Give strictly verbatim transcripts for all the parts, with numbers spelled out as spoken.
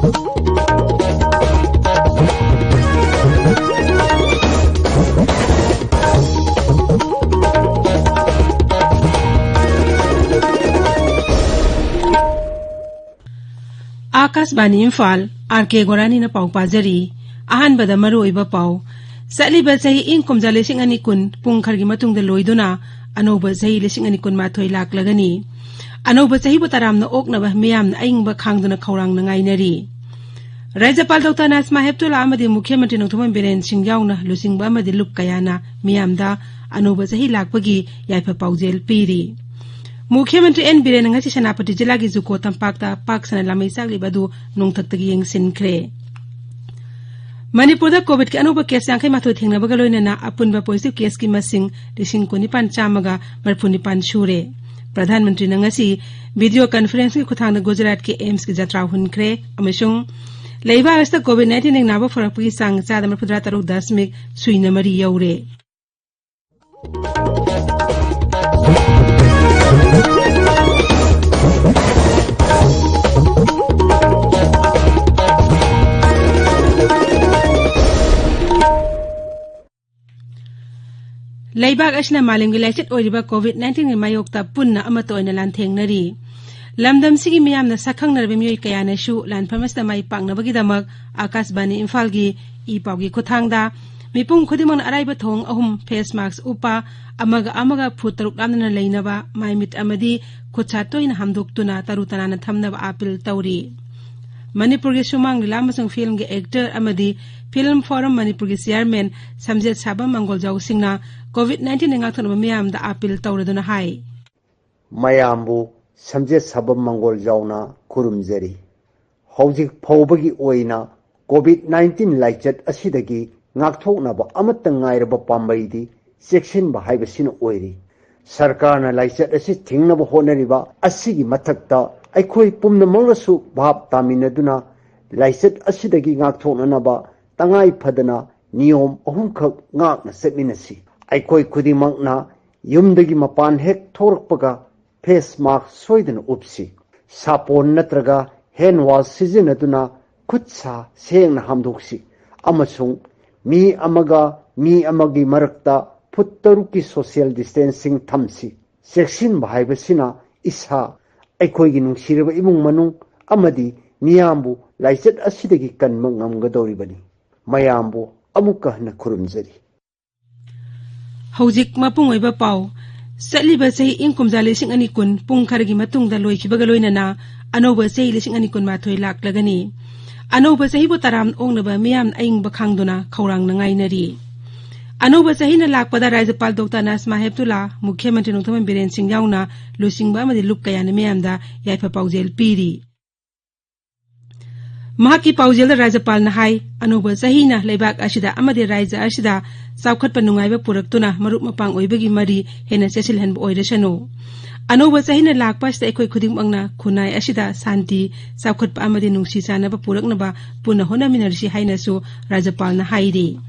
ꯑꯥꯀꯥꯁꯕꯥꯅꯤ Imphal, R ꯀꯦ ꯒꯣꯔꯥꯅꯤꯅ ꯄꯥꯎ ꯄꯥꯖꯔꯤ꯫ ꯑꯍꯥꯟꯕꯗ ꯃꯔꯨꯑꯣꯏꯕ ꯄꯥꯎ꯫ ꯆꯠꯂꯤꯕ ꯆꯍꯤ ꯏꯪ ꯀꯨꯝꯖꯥ ꯂꯤꯁꯤꯡ ꯑꯅꯤ ꯀꯨꯟ ꯄꯨꯡ ꯈꯔꯒꯤ ꯃꯇꯨꯡꯗ ꯂꯣꯏꯗꯨꯅ ꯑꯅꯧꯕ ꯆꯍꯤ ꯂꯤꯁꯤꯡ ꯑꯅꯤ ꯀꯨꯟꯃꯥꯊꯣꯏ ꯂꯥꯛꯂꯒꯅꯤ꯫ ꯑꯅꯧꯕ ꯆꯍꯤꯕꯨ ꯇꯔꯥꯝꯅ ꯑꯣꯛꯅꯕ ꯃꯤꯌꯥꯝꯅ ꯑꯏꯪꯕ ꯈꯥꯡꯗꯨꯅ ꯈꯧꯔꯥꯡꯅ ꯉꯥꯏꯅꯔꯤ꯫ ꯔꯥꯖ꯭ꯌꯄꯥꯜ ꯗꯣꯛꯇꯔ ꯅꯥꯖꯃꯥ ꯍꯦꯞꯇꯨꯂꯥ ꯑꯃꯗꯤ ꯃꯨꯈ꯭ꯌ ꯃꯟꯇ꯭ꯔꯤ ꯅꯣꯡꯊꯣꯝꯕꯝ ꯕꯤꯔꯦꯟ ꯁꯤꯡ ꯌꯥꯎꯅ ꯂꯨꯆꯤꯡꯕ ꯑꯃꯗꯤ ꯂꯨꯞ ꯀꯌꯥꯅ ꯃꯤꯌꯥꯝꯗ ꯑꯅꯧꯕ ꯆꯍꯤ ꯂꯥꯛꯄꯒꯤ ꯌꯥꯏꯐ ꯄꯥꯎꯖꯦꯜ ꯄꯤꯔꯤ꯫ ꯃꯨꯈ꯭ꯌ ꯃꯟꯇ꯭ꯔꯤ ꯑꯦꯟ ꯕꯤꯔꯦꯟꯅ ꯉꯁꯤ ꯁꯦꯅꯥꯄꯇꯤ ꯖꯤꯂꯥꯒꯤ ꯖꯨꯀꯣ ꯇꯝꯄꯥꯛꯇ ꯄꯥꯛ ꯁꯟꯅ ꯂꯥꯃꯩ ꯆꯥꯛꯂꯤꯕ ꯑꯗꯨ ꯅꯣꯡꯊꯛꯇꯒꯤ ꯌꯦꯡꯁꯤꯟꯈ꯭ꯔꯦ꯫ ꯃꯅꯤꯄꯨꯔꯗ ꯀꯣꯚꯤꯗꯀꯤ ꯑꯅꯧꯕ ꯀꯦꯁ ꯌꯥꯡꯈꯩ ꯃꯥꯊꯣꯏ ꯊꯦꯡꯅꯕꯒ ꯂꯣꯏꯅꯅ ꯑꯄꯨꯟꯕ ꯄꯣꯖꯤꯇꯤꯚ ꯀꯦꯁꯀꯤ ꯃꯁꯤꯡ ꯂꯤꯁꯤꯡ ꯀꯨꯟꯅꯤꯄꯥꯟ ꯆꯥꯝꯃꯒ ꯃꯔꯤꯐꯨ ꯅꯤꯄꯥꯟ ꯁꯨꯔꯦ꯫ ꯄ꯭ꯔꯙꯥꯟ ꯃꯟꯇ꯭ꯔꯤꯅ ꯉꯁꯤ ꯚꯤꯗꯤꯑꯣ ꯀꯟꯐꯔꯦꯟꯁꯀꯤ ꯈꯨꯠꯊꯥꯡꯗ ꯒꯨꯖꯔꯥꯠꯀꯤ ꯑꯦꯝꯁꯀꯤ ꯖꯇ꯭ꯔꯥ ꯍꯨꯟꯈ꯭ꯔꯦ ꯑꯃꯁꯨꯡ ꯂꯩꯕꯥꯛ ꯑꯁꯤꯗ ꯀꯣꯚꯤꯗ ꯅꯥꯏꯟꯇꯤꯟ ꯅꯥꯕ ꯐꯔꯛꯄꯒꯤ ꯆꯥꯡ ꯆꯥꯗ ꯃꯔꯤꯐꯨꯇꯔꯥ ꯇꯔꯨꯛ ꯗꯁꯃꯤꯛ ꯁꯨꯏꯅ ꯃꯔꯤ ꯌꯧꯔꯦ꯫ ꯂꯩꯕꯥꯛ ꯑꯁꯤꯅ ꯃꯥꯂꯦꯝꯒꯤ ꯂꯥꯏꯆꯠ ꯑꯣꯏꯔꯤꯕ ꯀꯣꯚꯤꯗ ꯅꯥꯏꯟꯇꯤꯟꯒꯤ ꯃꯥꯌꯣꯛꯇ ꯄꯨꯟꯅ ꯑꯃꯠꯇ ꯑꯣꯏꯅ ꯂꯥꯟꯊꯦꯡꯅꯔꯤ꯫ ꯂꯝꯗꯝꯁꯤꯒꯤ ꯃꯤꯌꯥꯝꯅ ꯁꯛꯈꯪꯅꯔꯕ ꯃꯤꯑꯣꯏ ꯀꯌꯥꯅꯁꯨ ꯂꯥꯟꯐꯝ ꯑꯁꯤꯗ ꯃꯥꯏ ꯄꯥꯛꯅꯕꯒꯤꯗꯃꯛ ꯑꯥꯀꯥꯁꯕꯥꯅꯤ ꯏꯝꯐꯥꯜꯒꯤ ꯏ ꯄꯥꯎꯒꯤ ꯈꯨꯠꯊꯥꯡꯗ ꯃꯤꯄꯨꯝ ꯈꯨꯗꯤꯡꯃꯛꯅ ꯑꯔꯥꯏꯕ ꯊꯧꯑꯣꯡ ꯑꯍꯨꯝ, ꯐꯦꯁ ꯃꯥꯛꯁ ꯎꯞꯄ, ꯑꯃꯒ ꯑꯃꯒ ꯐꯨꯠ ꯇꯔꯨꯛ ꯂꯥꯞꯅꯅ ꯂꯩꯅꯕ, ꯃꯥꯏꯃꯤꯠ ꯑꯃꯗꯤ ꯈꯨꯠꯁꯥ ꯇꯣꯏꯅ ꯍꯥꯝꯗꯣꯛꯇꯨꯅ ꯇꯔꯨ ꯇꯅꯥꯟꯅ ꯊꯝꯅꯕ ꯑꯥꯄꯤꯜ ꯇꯧꯔꯤ꯫ ꯃꯅꯤꯄꯨꯔꯒꯤ ꯁꯨꯃꯥꯡ ꯂꯤꯂꯥ ꯑꯃꯁꯨꯡ ꯐꯤꯜꯝꯒꯤ ꯑꯦꯛꯇꯔ ꯑꯃꯗꯤ ꯐꯤꯜꯝ ꯐꯣꯔꯝ ꯃꯅꯤꯄꯨꯔꯒꯤ ꯆꯤꯌꯥꯔꯃꯦꯟ ꯁꯝꯖꯦꯠ ꯁꯥꯕꯝ ꯃꯪꯒꯣꯜꯖꯥꯎ ꯁꯤꯡꯅ ꯀꯣꯚꯤꯗ ꯅꯥꯏꯟꯇꯤꯟꯗꯒꯤ ꯉꯥꯛꯊꯣꯛꯅꯕ ꯃꯤꯌꯥꯝꯗ ꯑꯥꯄꯤꯜ ꯇꯧꯔꯗꯨꯅ ꯍꯥꯏ꯫ ꯃꯌꯥꯝꯕꯨ ꯁꯝꯖꯦꯠ ꯁꯥꯕꯝ ꯃꯪꯒꯣꯜꯖꯥꯎꯅ ꯈꯨꯔꯨꯝꯖꯔꯤ꯫ ꯍꯧꯖꯤꯛ ꯐꯥꯎꯕꯒꯤ ꯑꯣꯏꯅ ꯀꯣꯚꯤꯗ ꯅꯥꯏꯟꯇꯤꯟ ꯂꯥꯏꯆꯠ ꯑꯁꯤꯗꯒꯤ ꯉꯥꯛꯊꯣꯛꯅꯕ ꯑꯃꯠꯇ ꯉꯥꯏꯔꯕ ꯄꯥꯝꯕꯩꯗꯤ ꯆꯦꯛꯁꯤꯟꯕ ꯍꯥꯏꯕꯁꯤꯅ ꯑꯣꯏꯔꯤ꯫ ꯁꯔꯀꯥꯔꯅ ꯂꯥꯏꯆꯠ ꯑꯁꯤ ꯊꯤꯡꯅꯕ ꯍꯣꯠꯅꯔꯤꯕ ꯑꯁꯤꯒꯤ ꯃꯊꯛꯇ ꯑꯩꯈꯣꯏ ꯄꯨꯝꯅꯃꯛꯅꯁꯨ ꯚꯥꯞ ꯇꯥꯃꯤꯟꯅꯗꯨꯅ ꯂꯥꯏꯆꯠ ꯑꯁꯤꯗꯒꯤ ꯉꯥꯛꯊꯣꯛꯅꯅꯕ ꯇꯉꯥꯏ ꯐꯗꯅ ꯅꯤꯌꯣꯝ ꯑꯍꯨꯝꯈꯛ ꯉꯥꯛꯅ ꯆꯠꯃꯤꯟꯅꯁꯤ꯫ ꯑꯩꯈꯣꯏ ꯈꯨꯗꯤꯡꯃꯛꯅ ꯌꯨꯝꯗꯒꯤ ꯃꯄꯥꯟ ꯍꯦꯛ ꯊꯣꯛꯂꯛꯄꯒ ꯐꯦꯁ ꯃꯥꯛꯁ ꯁꯣꯏꯗꯅ ꯎꯞꯁꯤ꯫ ꯁꯥꯄꯣꯟ ꯅꯠꯇ꯭ꯔꯒ ꯍꯦꯟ ꯋꯥꯁ ꯁꯤꯖꯤꯟꯅꯗꯨꯅ ꯈꯨꯠ ꯁꯥ ꯁꯦꯡꯅ ꯍꯥꯝꯗꯣꯛꯁꯤ ꯑꯃꯁꯨꯡ ꯃꯤ ꯑꯃꯒ ꯃꯤ ꯑꯃꯒꯤ ꯃꯔꯛꯇ ꯐꯨꯠ ꯇꯔꯨꯛꯀꯤ ꯁꯣꯁꯤꯌꯦꯜ ꯗꯤꯁꯇꯦꯟꯁꯤꯡ ꯊꯝꯁꯤ꯫ ꯆꯦꯛꯁꯤꯟꯕ ꯍꯥꯏꯕꯁꯤꯅ ꯏꯁꯥ, ꯑꯩꯈꯣꯏꯒꯤ ꯅꯨꯡꯁꯤꯔꯕ ꯏꯃꯨꯡ ꯃꯅꯨꯡ ꯑꯃꯗꯤ ꯃꯤꯌꯥꯝꯕꯨ ꯂꯥꯏꯆꯠ ꯑꯁꯤꯗꯒꯤ ꯀꯟꯕ ꯉꯝꯒꯗꯧꯔꯤꯕꯅꯤ꯫ ꯃꯌꯥꯝꯕꯨ ꯑꯃꯨꯛꯀ ꯍꯟꯅ ꯈꯨꯔꯨꯝꯖꯔꯤ꯫ ꯍꯧꯖꯤꯛ ꯃꯄꯨꯡ ꯑꯣꯏꯕ ꯄꯥꯎ꯫ ꯆꯠꯂꯤꯕ ꯆꯍꯤ ꯏꯪ ꯀꯨꯝꯖꯥ ꯂꯤꯁꯤꯡ ꯑꯅꯤ ꯀꯨꯟ ꯄꯨꯡ ꯈꯔꯒꯤ ꯃꯇꯨꯡꯗ ꯂꯣꯏꯈꯤꯕꯒ ꯂꯣꯏꯅꯅ ꯑꯅꯧꯕ ꯆꯍꯤ ꯂꯤꯁꯤꯡ ꯑꯅꯤ ꯀꯨꯟꯃꯥꯊꯣꯏ ꯂꯥꯛꯂꯒꯅꯤ꯫ ꯑꯅꯧꯕ ꯆꯍꯤꯕꯨ ꯇꯔꯥꯝꯅ ꯑꯣꯛꯅꯕ ꯃꯤꯌꯥꯝꯅ ꯑꯏꯪꯕ ꯈꯥꯡꯗꯨꯅ ꯈꯧꯔꯥꯡꯅ ꯉꯥꯏꯅꯔꯤ꯫ ꯑꯅꯧꯕ ꯆꯍꯤꯅ ꯂꯥꯛꯄꯗ ꯔꯥꯖ꯭ꯌꯄꯥꯜ ꯗꯣꯛꯇꯔ ꯅꯥꯖꯃꯥ ꯍꯦꯞꯇꯨꯂꯥ, ꯃꯨꯈ꯭ꯌ ꯃꯟꯇ꯭ꯔꯤ ꯅꯣꯡꯊꯣꯝꯕꯝ ꯕꯤꯔꯦꯟ ꯁꯤꯡ ꯌꯥꯎꯅ ꯂꯨꯆꯤꯡꯕ ꯑꯃꯗꯤ ꯂꯨꯞ ꯀꯌꯥꯅ ꯃꯤꯌꯥꯝꯗ ꯌꯥꯏꯐ ꯄꯥꯎꯖꯦꯜ ꯄꯤꯔꯤ꯫ ꯃꯍꯥꯛꯀꯤ ꯄꯥꯎꯖꯦꯜꯗ ꯔꯥꯖ꯭ꯌꯄꯥꯜꯅ ꯍꯥꯏ, ꯑꯅꯧꯕ ꯆꯍꯤꯅ ꯂꯩꯕꯥꯛ ꯑꯁꯤꯗ ꯑꯃꯗꯤ ꯔꯥꯖ꯭ꯌ ꯑꯁꯤꯗ ꯆꯥꯎꯈꯠꯄ ꯅꯨꯡꯉꯥꯏꯕ ꯄꯨꯔꯛꯇꯨꯅ ꯃꯔꯨꯞ ꯃꯄꯥꯡ ꯑꯣꯏꯕꯒꯤ ꯃꯔꯤ ꯍꯦꯟꯅ ꯆꯦꯠꯁꯤꯜꯍꯟꯕ ꯑꯣꯏꯔꯁꯅꯨ꯫ ꯑꯅꯧꯕ ꯆꯍꯤꯅ ꯂꯥꯛꯄ ꯑꯁꯤꯗ ꯑꯩꯈꯣꯏ ꯈꯨꯗꯤꯡꯃꯛꯅ ꯈꯨꯟꯅꯥꯏ ꯑꯁꯤꯗ ꯁꯥꯟꯇꯤ, ꯆꯥꯎꯈꯠꯄ ꯑꯃꯗꯤ ꯅꯨꯡꯁꯤ ꯆꯥꯟꯅꯕ ꯄꯨꯔꯛꯅꯕ ꯄꯨꯟꯅ ꯍꯣꯠꯅꯃꯤꯟꯅꯔꯁꯤ ꯍꯥꯏꯅꯁꯨ ꯔꯥꯖ꯭ꯌꯄꯥꯜꯅ ꯍꯥꯏꯔꯤ꯫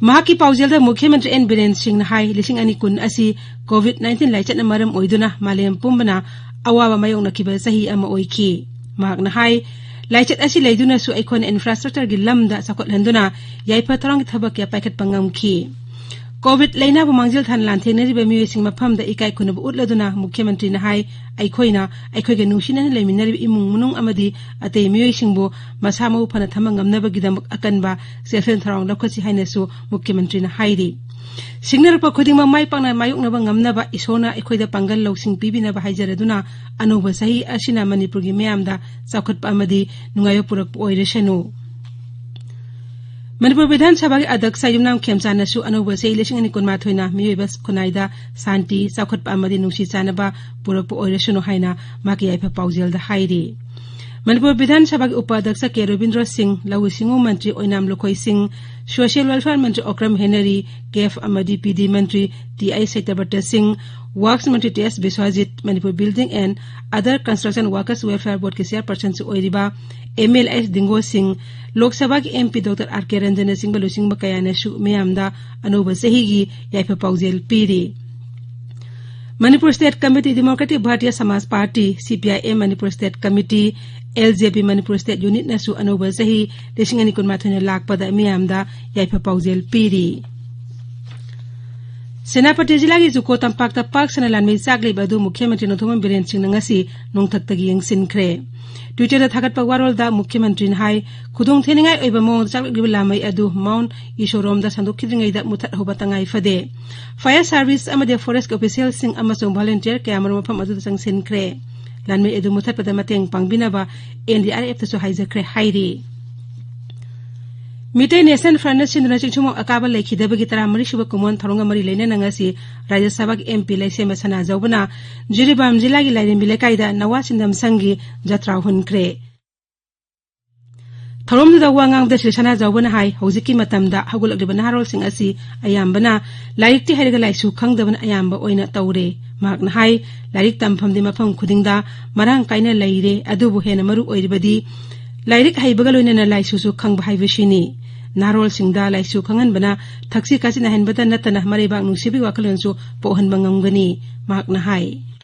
ꯃꯍꯥꯛꯀꯤ ꯄꯥꯎꯖꯦꯜꯗ ꯃꯨꯈ꯭ꯌ ꯃꯟꯇ꯭ꯔꯤ ꯑꯦꯟ ꯕꯤꯔꯦꯟ ꯁꯤꯡꯅ ꯍꯥꯏ, ꯂꯤꯁꯤꯡ ꯑꯅꯤ ꯀꯨꯟ ꯑꯁꯤ ꯀꯣꯚꯤꯗ ꯅꯥꯏꯟꯇꯤꯟ ꯂꯥꯏꯆꯠꯅ ꯃꯔꯝ ꯑꯣꯏꯗꯨꯅ ꯃꯥꯂꯦꯝ ꯄꯨꯝꯕꯅ ꯑꯋꯥꯕ ꯃꯥꯌꯣꯛꯅꯈꯤꯕ ꯆꯍꯤ ꯑꯃ ꯑꯣꯏꯈꯤ꯫ ꯃꯍꯥꯛꯅ ꯍꯥꯏ, ꯂꯥꯏꯆꯠ ꯑꯁꯤ ꯂꯩꯗꯨꯅꯁꯨ ꯑꯩꯈꯣꯏꯅ ꯏꯟꯐ꯭ꯔꯥꯁ꯭ꯇ꯭ꯔꯛꯆꯔꯒꯤ ꯂꯝꯗ ꯆꯥꯎꯈꯠꯍꯟꯗꯨꯅ ꯌꯥꯏꯐ ꯊꯧꯔꯥꯡꯒꯤ ꯊꯕꯛ ꯀꯌꯥ ꯄꯥꯏꯈꯠꯄ ꯉꯝꯈꯤ꯫ ꯀꯣꯚꯤꯗ ꯂꯩꯅꯥꯕꯨ ꯃꯥꯡꯖꯤꯜ ꯊꯥꯅ ꯂꯥꯟꯊꯦꯡꯅꯔꯤꯕ ꯃꯤꯑꯣꯏꯁꯤꯡ ꯃꯐꯝꯗ ꯏꯀꯥꯏ ꯈꯨꯝꯅꯕ ꯎꯠꯂꯗꯨꯅ ꯃꯨꯈ꯭ꯌ ꯃꯟꯇ꯭ꯔꯤꯅ ꯍꯥꯏ, ꯑꯩꯈꯣꯏꯅ ꯑꯩꯈꯣꯏꯒ ꯅꯨꯡꯁꯤꯅꯅ ꯂꯩꯃꯤꯟꯅꯔꯤꯕ ꯏꯃꯨꯡ ꯃꯅꯨꯡ ꯑꯃꯗꯤ ꯑꯇꯩ ꯃꯤꯑꯣꯏꯁꯤꯡꯕꯨ ꯃꯁꯥ ꯃꯎ ꯐꯅ ꯊꯝꯕ ꯉꯝꯅꯕꯒꯤꯗꯃꯛ ꯑꯀꯟꯕ ꯆꯦꯛꯁꯤꯟ ꯊꯧꯔꯥꯡ ꯂꯧꯈꯠꯁꯤ ꯍꯥꯏꯅꯁꯨ ꯃꯨꯈ꯭ꯌ ꯃꯟꯇ꯭ꯔꯤꯅ ꯍꯥꯏꯔꯤ꯫ ꯁꯤꯡꯅꯔꯛꯄ ꯈꯨꯗꯤꯡꯃꯛ ꯃꯥꯏ ꯄꯥꯛꯅ ꯃꯥꯌꯣꯛꯅꯕ ꯉꯝꯅꯕ ꯏꯁꯣꯔꯅ ꯑꯩꯈꯣꯏꯗ ꯄꯥꯡꯒꯜ ꯂꯧꯁꯤꯡ ꯄꯤꯕꯤꯅꯕ ꯍꯥꯏꯖꯔꯗꯨꯅ, ꯑꯅꯧꯕ ꯆꯍꯤ ꯑꯁꯤꯅ ꯃꯅꯤꯄꯨꯔꯒꯤ ꯃꯤꯌꯥꯝꯗ ꯆꯥꯎꯈꯠꯄ ꯑꯃꯗꯤ ꯅꯨꯡꯉꯥꯏꯕ ꯄꯨꯔꯛꯄ ꯑꯣꯏꯔꯁꯅꯨ꯫ ꯃꯅꯤꯄꯨꯔ ꯕꯤꯙꯥꯟ ꯁꯚꯥꯒꯤ ꯑꯗ꯭ꯌꯛꯁ ꯌꯨꯝꯅꯥꯝ ꯈꯦꯝꯆꯥꯟꯅꯁꯨ ꯑꯅꯧꯕ ꯆꯍꯤ ꯂꯤꯁꯤꯡ ꯑꯅꯤ ꯀꯨꯟꯃꯥꯊꯣꯏꯅ ꯃꯤꯑꯣꯏꯕ ꯈꯨꯟꯅꯥꯏꯗ ꯁꯥꯟꯇꯤ, ꯆꯥꯎꯈꯠꯄ ꯑꯃꯗꯤ ꯅꯨꯡꯁꯤ ꯆꯥꯟꯅꯕ ꯄꯨꯔꯛꯄ ꯑꯣꯏꯔꯁꯅꯨ ꯍꯥꯏꯅ ꯃꯍꯥꯛꯀꯤ ꯌꯥꯏꯐ ꯄꯥꯎꯖꯦꯜꯗ ꯍꯥꯏꯔꯤ꯫ ꯃꯅꯤꯄꯨꯔ ꯕꯤꯙꯥꯟ ꯁꯚꯥꯒꯤ ꯎꯄꯥꯗ꯭ꯌꯛꯁ ꯀꯦ ꯔꯕꯤꯟꯗ꯭ꯔꯣ ꯁꯤꯡ, ꯂꯧꯎ ꯁꯤꯡꯎ ꯃꯟꯇ꯭ꯔꯤ ꯑꯣꯏꯅꯥꯝ ꯂꯨꯈꯣꯏ ꯁꯤꯡ, ꯁꯣꯁꯤꯌꯦꯜ ꯋꯦꯜꯐꯤꯌꯔ ꯃꯟꯇ꯭ꯔꯤ ꯑꯣꯀ꯭ꯔꯝ ꯍꯦꯅꯔꯤ, ꯀꯦꯐ ꯑꯃꯗꯤ ꯄꯤ ꯗꯤ ꯃꯟꯇ꯭ꯔꯤ ꯇꯤ ꯑꯥꯏ ꯁꯇ꯭ꯌꯕ꯭ꯔꯇ ꯁꯤꯡ, ꯋꯥꯔꯛꯁ ꯃꯟꯇ꯭ꯔꯤ T S Biswajit, Manipur building and other construction workers welfare ꯕꯣꯔꯗꯀꯤ ꯆꯦꯌꯔꯄꯔꯁꯟꯁꯨ ꯑꯣꯏꯔꯤꯕ M L S Dingo Singh, Lok ꯁꯚꯥꯒꯤ M P doctor R K ꯔꯟꯖꯟꯅꯆꯤꯡꯕ ꯂꯨꯆꯤꯡꯕ ꯀꯌꯥꯅꯁꯨ ꯃꯤꯌꯥꯝꯗ ꯑꯅꯧꯕ ꯆꯍꯤꯒꯤ ꯌꯥꯏꯐ ꯄꯥꯎꯖꯦꯜ ꯄꯤꯔꯤ꯫ Manipur state committee, democratic Bharatiya Samaj party, C P I M Manipur state committee, L J P Manipur state ꯌꯨꯅꯤꯠꯅꯁꯨ ꯑꯅꯧꯕ ꯆꯍꯤ ꯂꯤꯁꯤꯡ ꯑꯅꯤ ꯀꯨꯟꯃꯥꯊꯣꯏꯅ ꯂꯥꯛꯄꯗ ꯃꯤꯌꯥꯝꯗ ꯌꯥꯏꯐ ꯄꯥꯎꯖꯦꯜ ꯄꯤꯔꯤ꯫ ꯁꯦꯅꯥꯄꯇꯤ ꯖꯤꯂꯥꯒꯤ ꯖꯨꯀꯣ ꯇꯝꯄꯥꯛꯇ ꯄꯥꯛ ꯁꯟꯅ ꯂꯥꯟꯃꯩ ꯆꯥꯛꯂꯤꯕ ꯑꯗꯨ ꯃꯨꯈ꯭ꯌ ꯃꯟꯇ꯭ꯔꯤ ꯅꯣꯡꯊꯣꯝꯕꯝ ꯕꯤꯔꯦꯟ ꯁꯤꯡꯅ ꯉꯁꯤ ꯅꯣꯡꯊꯛꯇꯒꯤ ꯌꯦꯡꯁꯤꯟꯈ꯭ꯔꯦ꯫ ꯇ꯭ꯋꯤꯇꯔꯗ ꯊꯥꯒꯠꯄ ꯋꯥꯔꯣꯜꯗ ꯃꯨꯈ꯭ꯌ ꯃꯟꯇ꯭ꯔꯤꯅ ꯍꯥꯏ, ꯈꯨꯗꯣꯡ ꯊꯤꯅꯤꯡꯉꯥꯏ ꯑꯣꯏꯕ ꯃꯑꯣꯡꯗ ꯆꯥꯛꯂꯤꯕ ꯂꯥꯟꯃꯩ ꯑꯗꯨ ꯃꯥꯎꯟ ꯏꯁꯣꯔꯣꯝꯗ ꯁꯟꯗꯣꯛꯈꯤꯗ꯭ꯔꯤꯉꯩꯗ ꯃꯨꯊꯠꯍꯧꯕ ꯇꯉꯥꯏ ꯐꯗꯦ꯫ ꯐꯥꯌꯔ ꯁꯥꯔꯚꯤꯁ ꯑꯃꯗꯤ ꯐꯣꯔꯦꯁꯀꯤ ꯑꯣꯐꯤꯁꯤꯌꯦꯜꯁꯤꯡ ꯑꯃꯁꯨꯡ ꯚꯣꯂꯨꯟꯇꯤꯌꯔ ꯀꯌꯥꯃꯔꯨꯝ ꯃꯐꯝ ꯑꯗꯨꯗ ꯆꯪꯁꯤꯟꯈ꯭ꯔꯦ꯫ ꯂꯥꯟꯃꯤ ꯑꯗꯨ ꯃꯨꯊꯠꯄꯗ ꯃꯇꯦꯡ ꯄꯥꯡꯕꯤꯅꯕ ꯑꯦꯟ ꯗꯤ ꯑꯥꯔ ꯑꯦꯐꯇꯁꯨ ꯍꯥꯏꯖꯈ꯭ꯔꯦ ꯍꯥꯏꯔꯤ꯫ ꯃꯤꯇꯩ ꯅꯦꯁꯅꯦꯜ ꯐ꯭ꯔꯟꯠꯅ ꯁꯤꯟꯗꯨꯅ ꯆꯤꯡꯊꯨꯃꯣꯛ ꯑꯀꯥꯕ ꯂꯩꯈꯤꯗꯕꯒꯤ ꯇꯔꯥꯃꯔꯤ ꯁꯨꯕ ꯀꯨꯝꯑꯣꯟ ꯊꯧꯔꯝꯒ ꯃꯔꯤ ꯂꯩꯅꯅ ꯉꯁꯤ ꯔꯥꯖ꯭ꯌ ꯁꯚꯥꯒꯤ ꯑꯦꯝ ꯄꯤ ꯂꯩꯁꯦꯝꯕ ꯁꯅꯥꯖꯥꯎꯕꯅ ꯖꯤꯔꯤꯕꯥꯝ ꯖꯤꯂꯥꯒꯤ ꯂꯥꯏꯔꯦꯝꯕꯤ ꯂꯩꯀꯥꯏꯗ ꯅꯋꯥ ꯁꯤꯟꯗꯝ ꯁꯪꯒꯤ ꯖꯇ꯭ꯔꯥ ꯍꯨꯟꯈ꯭ꯔꯦ꯫ ꯊꯧꯔꯝꯗꯨꯗ ꯋꯥ ꯉꯥꯡꯕꯗ ꯁ꯭ꯔꯤ ꯁꯅꯥꯖꯥꯎꯕꯅ ꯍꯥꯏ, ꯍꯧꯖꯤꯛꯀꯤ ꯃꯇꯝꯗ ꯍꯧꯒꯠꯂꯛꯂꯤꯕ ꯅꯍꯥꯔꯣꯜꯁꯤꯡ ꯑꯁꯤ ꯑꯌꯥꯝꯕꯅ ꯂꯥꯏꯔꯤꯛꯇꯤ ꯍꯩꯔꯒ ꯂꯥꯏꯁꯨ ꯈꯪꯗꯕꯅ ꯑꯌꯥꯝꯕ ꯑꯣꯏꯅ ꯇꯧꯔꯦ꯫ ꯃꯍꯥꯛꯅ ꯍꯥꯏ, ꯂꯥꯏꯔꯤꯛ ꯇꯝꯐꯝꯗꯤ ꯃꯐꯝ ꯈꯨꯗꯤꯡꯗ ꯃꯔꯥꯡ ꯀꯥꯏꯅ ꯂꯩꯔꯦ, ꯑꯗꯨꯕꯨ ꯍꯦꯟꯅ ꯃꯔꯨ ꯑꯣꯏꯔꯤꯕꯗꯤ ꯂꯥꯏꯔꯤꯛ ꯍꯩꯕꯒ ꯂꯣꯏꯅꯅ ꯂꯥꯏꯁꯨꯁꯨ ꯈꯪꯕ ꯍꯥꯏꯕꯁꯤꯅꯤ꯫ ꯅꯍꯥꯔꯣꯜꯁꯤꯡꯗ ꯂꯥꯏꯁꯨ ꯈꯪꯍꯟꯕꯅ ꯊꯛꯁꯤ ꯈꯥꯁꯤ ꯅꯥꯏꯍꯟꯕꯇ ꯅꯠꯇꯅ ꯃꯔꯩꯕꯥꯛ ꯅꯨꯡꯁꯤꯕꯒꯤ ꯋꯥꯈꯜꯂꯣꯟꯁꯨ ꯄꯣꯛꯍꯟꯕ ꯉꯝꯒꯅꯤ, ꯃꯍꯥꯛꯅ ꯍꯥꯏ꯫